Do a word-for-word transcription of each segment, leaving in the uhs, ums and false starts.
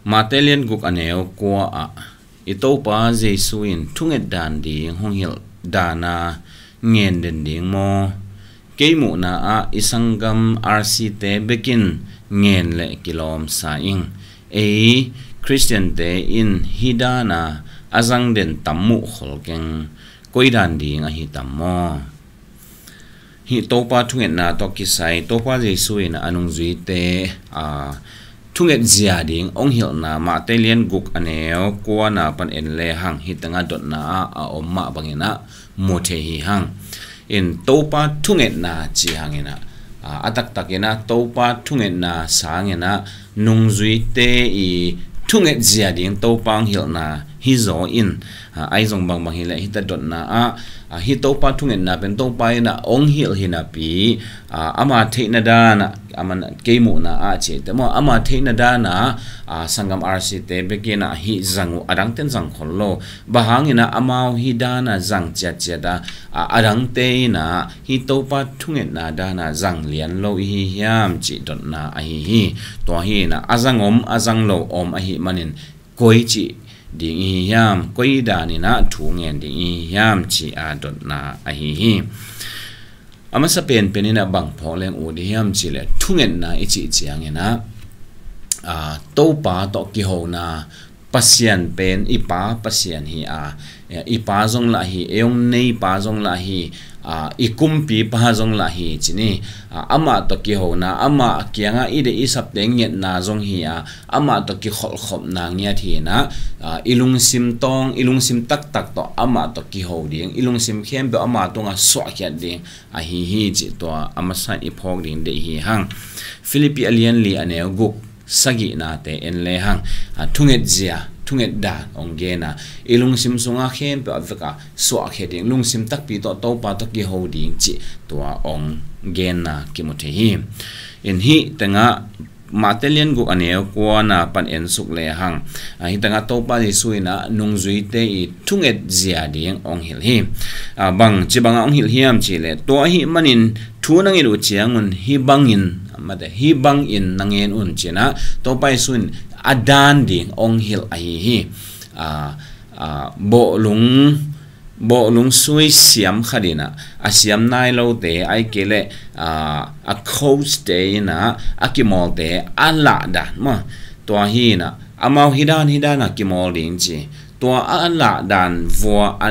Mate lian guk a neu kua ah i Topa Jesu in thunget dan ding hong hilh dan a ngen den ding maw? Kei muhna ah i sanggam R C te bekin ngen le kilawm sa ing. Ei Khristiante in hih dan a a zang den tam muh khol keng. Koi dan ding ahi tam maw? Hih Topa thungetna tawh kisai Topa Jesu in a nungzuite a thunget zia ding hong hilhna Mate lian guk a neu kua na pan en le hang, hih tengah dotna ah a om mah bangin ah mu thei hi hang. In Topa thungetna ci hangin ah, a, a taktakin ah Topa thungetna sangin ah nungzuite i thunget zia ding Topa hong hilhna hi zaw in, a, ai zong bangbang hi leh hih ta dotna ah, a, hih Topa thungetna pen Topa in ah hong hilh hi napi, a, ama theihna dan ah, ama kei muhna ah ci te maw, ama theihna dan ah, a, sanggam R C te bekin ah hih zang uh, a dangten zang khol lo. Bang hangin ah amau hih dan a zang ciatciat a, a, a dangte in ah hih Topa thungetna dan a zang lian lo i hi hiam cih dotna ahi hi. Tua hi in ah a zang om, a zang lo om ahih manin koi cih ding i hi hiam, koi dan in ah thu ngen ding i hi hiam cih a dotna ahi hi. A masa penpen in ah bang phawk leng ut i hiam cih leh thungetna i cih ciangin ah, a, Topa tawh kihona Pasian pen i Pa Pasian hi a, i Pa zong lah hi, ei hong nei Pa zong lah hi, a, i kumpipa zong lah hi ci ni. A, amah tawh kihona, amah kiangah i deih i sapte ngetna zong hi a, amah tawh kikholhkhopna ngiat hi in ah, a, i lungsim tawng, i lungsim taktak tawh amah tawh kiho ding, i lungsim khempeuh ama tungah suahkhiat ding ahi hi cih tua a masa in i phawk ding deih hi hang. Philippi a lian li a neu guk sagihna te en le hang, a, thunget zia, thunget dan hong gen a, i lungsim sungah khempeuh a vek a suahkhia ding, lungsim takpi tawh Topa tawh kiho ding cih tua hong genna kimu thei hi. In hih tengah Mate lian guk a neu kua na pan en suk le hang, a, hih tengah Topa Jesu in ah nungzuite i thunget zia ding hong hilh hi. A, bang ci bangah hong hilh hiam cih leh, tua ahih manin thu na nget uh ciangun hih bangin, mate, hih bangin na ngen un ci in ah Topa Jesu in a dan ding hong hilh ahi hi. A, a, bawhlung, bawhlung sui siam khat in ah a siam nai lote, ahih kei leh, a, a coach te in ah a kimawlte a lah dan maw? Tua hi in ah amau hih dan, hih dan a kimawl ding ci. Tua a lah dan vua a,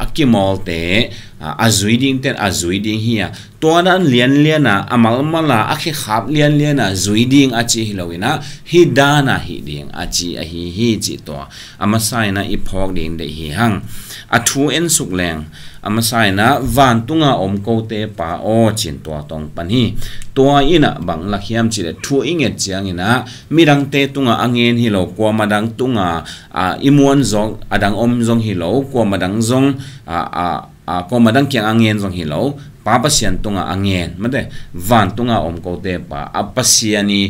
a kimawlte, a, a zui dingten a zui ding hi a, tua dan lianlian a, a malmal a, a khekhap lianlian a zui ding a ci hi lo in ah, hih dan a hih ding a ci ahi hi cih tua a masa in ah i phawk ding deih hi hang. A thu en suk leng, a masa in ah vantunga om kote Pa aw ci in tua tawh hong pan hi. Tua in ah bang lak hiam cih leh thu i nget ciangin ah midangte tungah a ngen hi lo, kuamah dang tungah, a, i muan zong, a dang om zong hi lo, kuamah dang zong, a, a, a, kuamah dang kiang a ngen zong hi lo, Pa Pasian tungah a ngen, mate, vantunga om kote Pa, a Pasian i,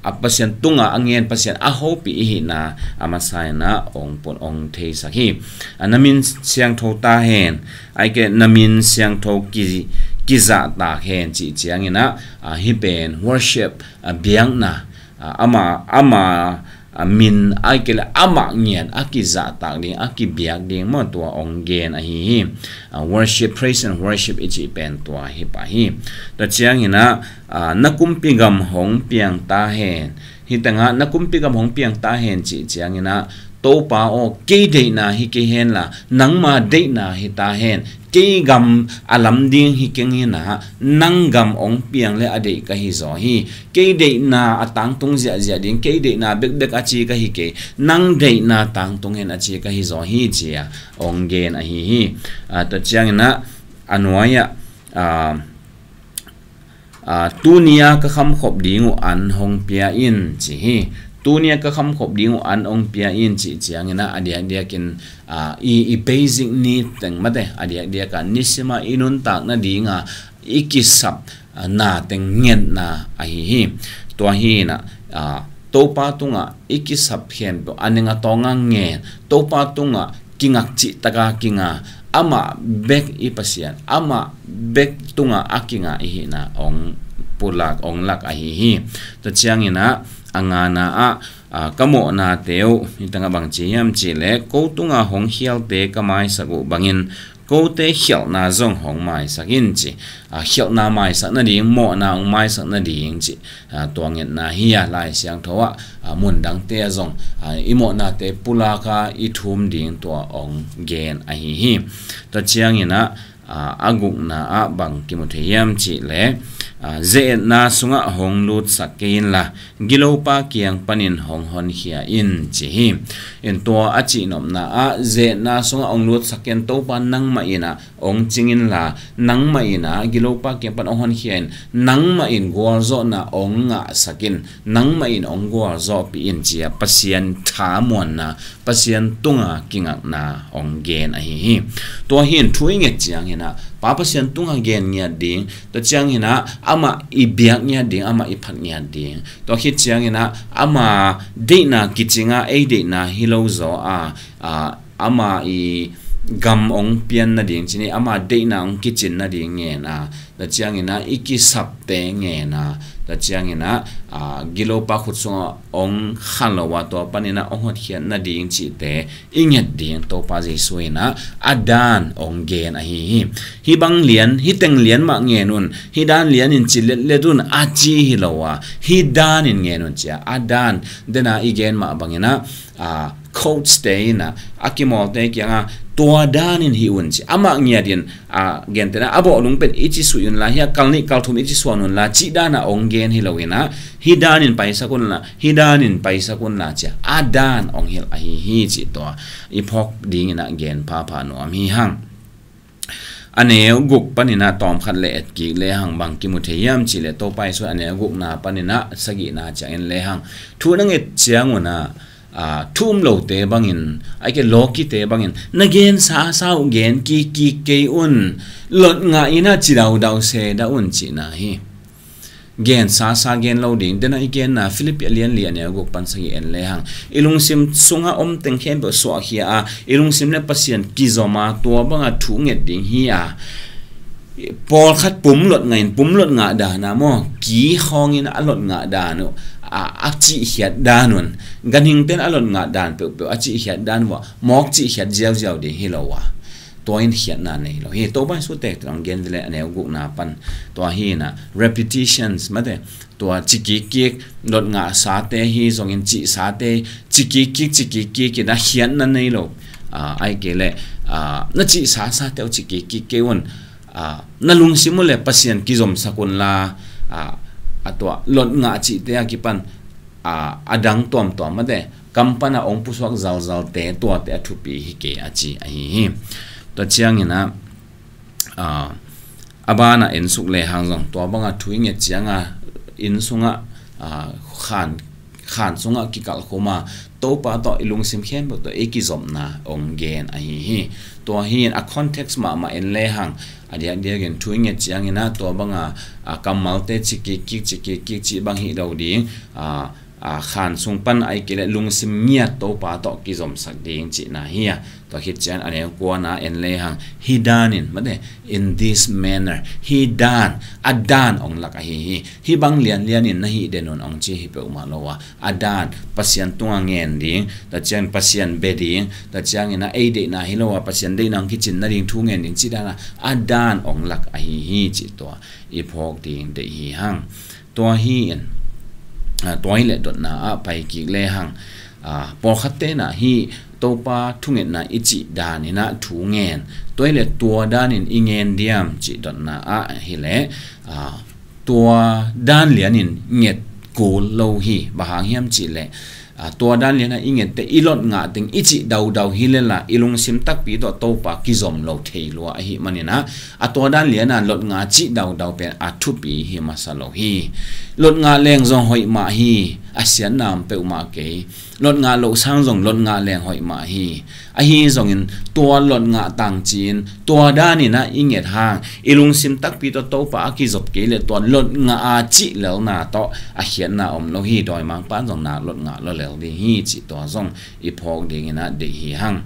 a Pasian tungah a ngen, Pasian a hopih i hihna a masa in ah hong pun hong theisak hi. A, na min siangtho ta hen, ahih kei leh na min siangtho ki, kizahtak hen cih ciangin ah, a, hih pen worship, a, biakna, a, ama, ama, a, min ahih kei leh amah ngiat a kizahtak ding, a kibiak ding maw, tua hong gen ahi hi. A, worship, praise and worship i cih pen tua hi pah hi. Tua ciangin ah, a, na kumpi gam hong piang ta hen. Hih tengah na kumpi gam hong piang ta hen cih ciangin ah, Topa aw, kei deihna hi kei hen la, nangma deihna hi ta hen. Kei gam a lam ding hi keng in ah, nang gam hong piang le a deih ka hi zaw hi. Kei deihna a tangtung ziahziah ding, kei deihna bekbek a ci ka hi kei, nang deihna tangtung hen a ci ka hi zaw hi ci a hong gen ahi hi. A, tua ciangin ah a nuai ah, a, a, tuni a ka khamkhop ding uh an hong pia in ci hi. Tuni a ka khamkhop ding uh an hong pia in cih ciangin ah a diakdiakin, a, i, i basic need teng, mate, a diakdiak a nisim a i nuntak nading a i kisap, a, na teng ngetna ahi hi. Tua hi in ah, a, Topa tungah i kisap khempeuh a neng a tawng a ngen, Topa tungah kingak cih tak a kinga, amah bek i Pasian, amah bek tungah a kinga i hihna hong pulak, hong lak ahi hi. Tua ciangin ah a ngana ah, a, ka mawhnate uh, nitangah bang ci hiam cih leh, ko tungah hong khialte ka maisak uh bangin, kote khialhna zong hong maisak in ci. A, khialhna maisak nading, mawhna hong maisak nading ci. A, tua ngetna hi a, Lai Siangtho ah, a, mun dangte ah zong, a, i mawhnate pulak a i thum ding tua hong gen ahi hi. Tua ciangin ah, a, a gukna ah bang kimu thei hiam cih leh, a, ze-etna sungah hong lutsak kei inla, gilopa kiang panin hong honkhia in ci hi. In tua a cihnopna ah, ze-etna sungah hong lutsak kei in, Topa nangmah in ah hong cing inla, nangmah in ah gilopa kiang pan hong honkhia in, nangmah in gualzawhna hong ngahsak in, nangmah in hong gualzawhpih in ci a, Pasian thamuanna, Pasian tunga kingakna hong gen ahi hi. Tua hi in thu i nget ciangin ah, Pa Pasian tunga gen ngiat ding, tua ciangin ah amah i biak ngiat ding, amah i phat ngiat ding. Tua khit ciangin ah ama deihna kicing a, ei deihna hi lo zaw a, a, ama i gam hong pian nading ci ni, ama deihna hong kicin nading ngen a, tua ciangin ah i kisapte ngen a, tua ciangin ah, a, gilopa khut sungah hong kha lo a, tua panin ah hong hotkhiat nading cihte i nget ding, Topa Jesuh in ah a dan hong gen ahi hi. Hih bang lian, hih teng lian mah ngen un, hih dan lian in ci letlet un a ci hi lo a, hih dan in ngen un ci a, a dan, den a i gen mah bangin ah, a, coach te in ah, a kimawlte kiangah tua dan in hih un ci. Amah ngiat in, a, gentehna, a bawhlung pen i ci suih unla, hih a kal nih kal thum i ci suan unla, cih dan ah hong gen hi lo in ah, hih dan in paisak unla, hih dan in paisak unla ci a, a dan hong hilh ahi hi cih tua i phawk dingin ah gen phapha nuam hi hang. A neu guk panin ah tawmkhat le etkik lehang bang kimu thei hiam cih leh, Topa Jesuh a neu gukna panin ah sagihna ciangin lehang thu na nget ciangun ah, a, thu um lote bangin, ahih kei leh lawkite bangin, na gen sasa uh gen kikkik kei un, lot ngah in ah ci daudau se dah un cihna hi. Gen sasa gen lo ding, den a i genna Philippi a lian li a neu guk pan sagih en lehang, i lungsim sungah om teng khempeuh suahkhia a, i lungsim le Pasian kizom a, tua banga thu nget ding hi a, pawlkhat pum lot ngah in, pum lot ngah dan a maw, ki khawngin a lot ngah dan uh, a, a cihkhiat dan un, ganhingten a lot ngah dan peuhpeuh a cihkhiat dan uh a, mawk cihkhiat ziauziau ding hi lo a, tua in khiatna nei lo hi. Topa Jesuh tektek hong gen vele a neu gukna pan, tua hi in ah repetitions mate, tua ci kikkik, lot ngah sate hi zongin cih sate, ci kikkik, ci kikkik in a khiatna nei lo. A, ahih kei leh, a, na cih sasate uh ci kikkik kei un. A, na lungsim uh le Pasian kizomsak unla, a, a tua lot ngah cihte a kipan, a, a dang tuamtuam mate, kam pana hong pusuak zalzalte tuate a thupi hi kei a ci ahi hi. Tua ciangin ah, a, a banah en suk lehang zong, tua banga thu i nget cianga inn sungah, a, khan, khan sungah kikalh khum a, Topa tawh i lungsim khempeuh tawh i kizopna hong gen ahi hi. Tua hi in a context mahmah en lehang, a diakdiakin thu i nget ciangin ah tua banga, a, kammalte ci kikkik, ci kikkik cih bang hi lo ding, a, a, khan sung pan ahih kei leh lungsim ngiat Topa tawh kizomsak ding cihna hi a. Tua khit ciang a neu kuana en lehang, hih dan in mate, in this manner, hih dan, a dan hong lak ahi hi. Hih bang lianlian in na hih den un hong ci hi peuhmah lo a, a dan, Pasian tunga ngen ding, tua ciangin Pasian bia ding, tua ciangin ah ei deihna hi lo a, Pasian deihna hong kicin nading thu ngen ding cih dan a, a dan hong lak ahi hi cih tua i phawk ding deih hi hang. Tua hi in, a, tua hi leh dotna ah pai kik lehang, a, pawlkhatte in ah hih Topa thungetna i cih dan in ah thu ngen, tua hi leh tua dan in i ngen diam cih dotna ah hi leh, a, tua dan lian in nget kul lo hi. Bang hang hiam cih leh, a, tua dan lian a i ngette, i lot ngah teng i cih daudau hi lel a, i lungsim takpi tawh Topa kizom lo thei lua ahih manin ah, a tua dan lian a lot ngah cih daudau pen a thupi hi masa lo hi. Lot ngah leng zong hoih mah hi, a siatna om peuhmah kei. Lot ngah loh sang zong lot ngah leng hoih mah hi. Ahi zongin tua lot ngah tangci in, tua dan in ah i nget hang, i lungsim takpi tawh Topa a kizop kei leh tua lot ngah a cih lelna tawh a khiatna om lo hi. Dawimangpa'n zong nak lot ngah lo lel ding hi cih tua zong i phawk dingin ah deih hi hang.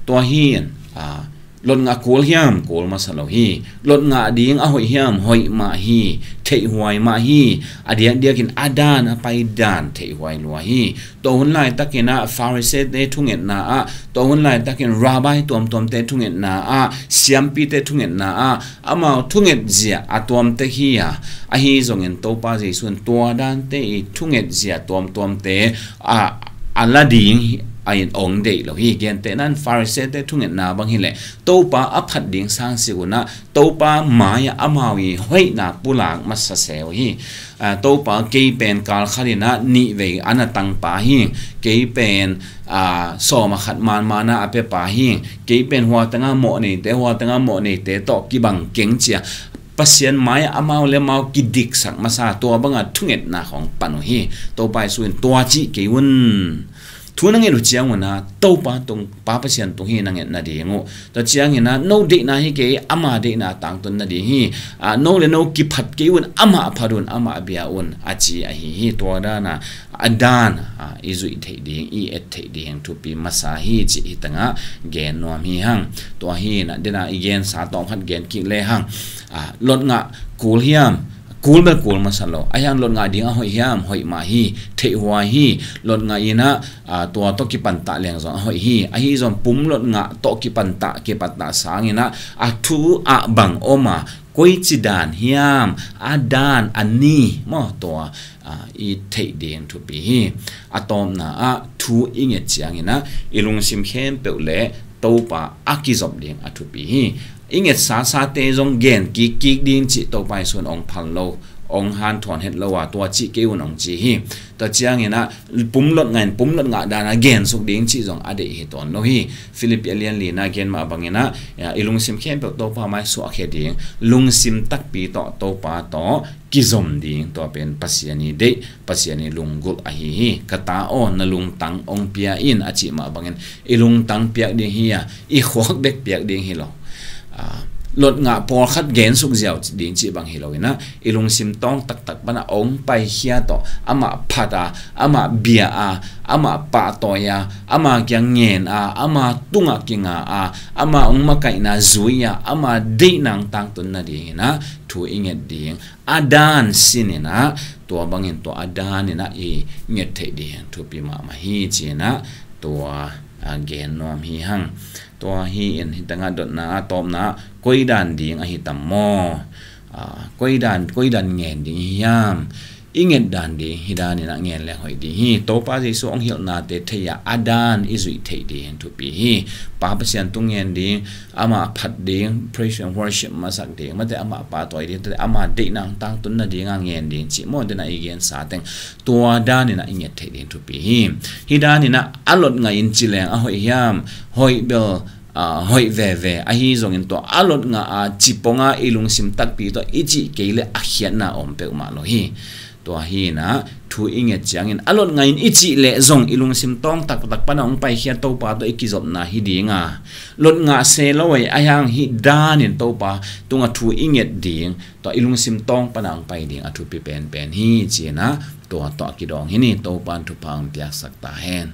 Tua hi in, a, Lotngah kul hiam? Kul masa lo hi. Lotngah ding a hoih hiam? Hoih mah hi. Theihhuai mah hi. A diakdiakin a dan a pai dan theihhuai lua hi. Tua hun laitakin ah Pharisee-te thungetna ah, tua hun laitakin rabbi tuamtuamte thungetna ah, siampite thungetna ah, amau thunget zia a tuamtek hi a, ahi zongin Topa Jesu in tua dante i thunget zia tuamtuamte a, a la ding a in ong deih lo hi. Gentehna in Pharisee-te thungetna bang hileh Topa a phat ding sang sik un ah Topa mai-ah amau i hoihna pulak masa se uh hi. Aa, Topa, kei pen kal khat in ah nih vei an a tangpa hi. Kei pen, aa, sawm a khat manmana a piapa hi. Kei pen hua tengah mawh neite, hua tengah mawh neite tawh kibang keng ci-a Pasian mai-ah amau le amau kidiksak masa, tua banga thungetna khawng pan uh hi. Topa Jesu in tua cih kei un. Thu na nget uh ciangun ah Topa tung, Pa Pasian tung hi na nget nading uh. Tua ciangin ah no deihna hi kei, ama deihna tangtun nading hi. Aa, no le no kiphat kei un, amah phat un, amah bia un, a ci ahi hi. Tua dana a dan, aa, i zuih theih ding, i et theih ding thupi masa hi cih hi tangah gen nuam hi hang. Tua hi na dena i gensa tawm khat gen kik le hang. Aa, Lotngah kul hiam? Kul bel kul masa lo. A hiang Lotngah ding a hoih hiam? Hoih mah hi. Theihhuai hi. Lotngah in ah, aa, tua tawh kipantah leng zong a hoih hi. Ahi zong pum Lotngah tawh kipantah, kipantah sangin ah a thu ah bang om a, koici dan hiam? A dan a ni maw, tua, aa, i theih ding thupi hi. A tawpna ah thu i nget ciangin ah i lungsim khempeuh le Topa a kizop ding a thupi hi. I ngetsa sate zong gen kikkik ding cih Topa Jesu in ong phal lo, ong hanthawn het lo a, tua cih kei un ong ci hi. Tua ciangin ah pum Lotngah in pum Lotngah dana gensuk ding cih zong a deih hi tawn lo hi. Philippi a lian lina gen mah bangin ah, ya, i lungsim khempeuh Topa mai suahkhia ding, lungsim takpi tawh Topa tawh kizom ding, tua pen Pasian i deih, Pasian i lunggulh ahi hi. Ka ta aw, na lungtang ong pia in, a cih mah bangin i lungtang piak ding hi a, i khuak bek piak ding hi lo. Aa, Lotngah pawlkhat gensuk ziau ding cih bang hi lo in ah, i lungsim tawng taktak pana ong paikhia tawh, amah phat a, amah bia a, amah pahtawi a, ama kiang ngen a, ama tungah kinga a, ama ong makaihna zui a, ama deihna tangtun nadingin ah thu i nget ding. A dan sin in ah, tua bangin tua a dan in ah i nget theih ding thupi mahmah hi ci-in ah tua, aa, gen nuam hi hang. Tua hi in hi tangah dotna a tawpna ah koi dan ding ahi tam maw? Aa, koi dan, koi dan ngen ding hiam? I nget dan ding hi dan in ah ngen leng hoih ding hi. Topa Jesu ong hilhnate thei a, a dan i zuih theih ding thupi hi. Pa Pasian tung ngen ding, amah phat ding, praise and worship masak ding, mate amah pahtawi ding, tate ama deihna tangtun nading a ngen ding cih maw, dena i gensa teng tua dan in ah i nget theih ding thupi hi. Hi dan in ah a Lotngah in ci leng a hoih hiam? Hoih bel, aa, hoih veve. Ahi zongin tua a Lotngah a ci pong a i lungsim takpi tawh i cih kei le a khiatna om peuhmah lo hi. Tua hi in ah thu i nget ciangin a Lotngah in i cih leh zong i lungsim tawng taktak pana ong paikhia Topa tawh i kizopna hi ding a, Lotngah se lo ei a hiang hi dan in Topa tungah thu i nget ding, tua i lungsim tawng pana ong pai ding a thupi penpen hi ci-in ah tua tawh a kidawng hi ni. Topa in thupha ong piaksak ta hen.